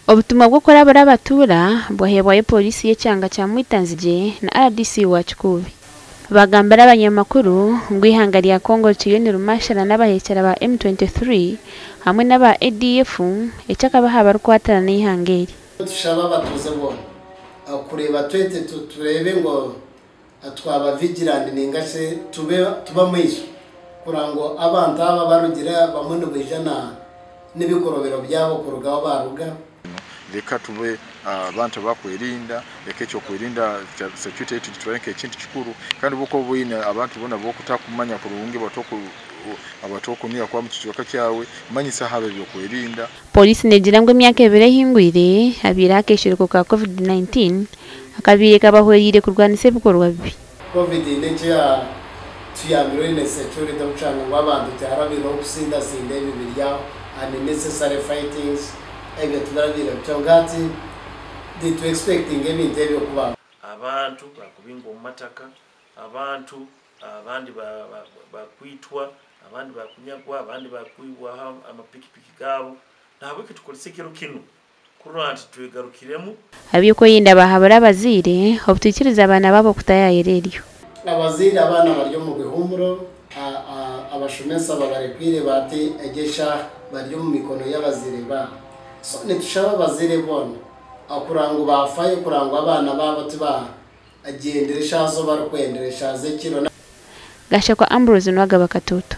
Obutumwa bw'okurabura abatuura bwaheebwayo Pooriisi y'ekyanga kya Mwitanzigye na RDC wa Kikuubi. Baagambira abanyamakuru ngu eihanga rya Congo rikiriyo nirimaashana n'abaheekyera ba M23 hamwe n'aba ADF eky'akabi aha barikukwatirana n'eihanga eri. Nitushaba abatuuze boona kureeba twete tureebe ngu twaba vigilant ninga shi tube amaisho kureba ngu abantu aba abarugire bamwe nibaija na n'ebikorobero byabo kuruga ahu baaruga. Leka tube abantu abakwerinda, leka ekyokwerinda kya security yaitu tugitware nk'ekintu kikuru kandi obu okuba oine abantu boona abotakumanya kurungi abatokumiha kuba mukicweka kyawe, manyisa aha byokwerinda. Pooriisi neegira ngu emyaka ebiri ehingwire, habaireho akeeshereko ka Covid 19 akabaire kabahwereire kurwanisa ebikorwa bibi. Covid haine eki yatuyambire oine security okushanga ngu abantu tiharabireho okusindasinda ebi biri aho unnecessary fightings ebyo tibirabiire kwonka hati titu expectinga ebintu ebyo kubaho. Abantu bakubingwa omu mataka, abantu abandi bakwitwa, abandi bakunyagwa, abandi bakwibwaho amapikipiki gaabo. Nahabweki tukozese ekiro kinu kurora nti twegarukiremu. Ab'ebyokwerinda baahabura abazaire obutaikiriza abaana baabo kutayaayira eryo. Abazaire abaana bari omu bihumuro, abashomesa babarekwire bati egi eshaaha bari omu mikono y'abazaire baabo. So nitushaba abazaire boona kureba ngu baafayo kureba ngu abaana baabo tibagyendera eshaaha zo barikwendera eshaaha z'ekiro. Gashakwa Ambrose Nuwagaba Katoto.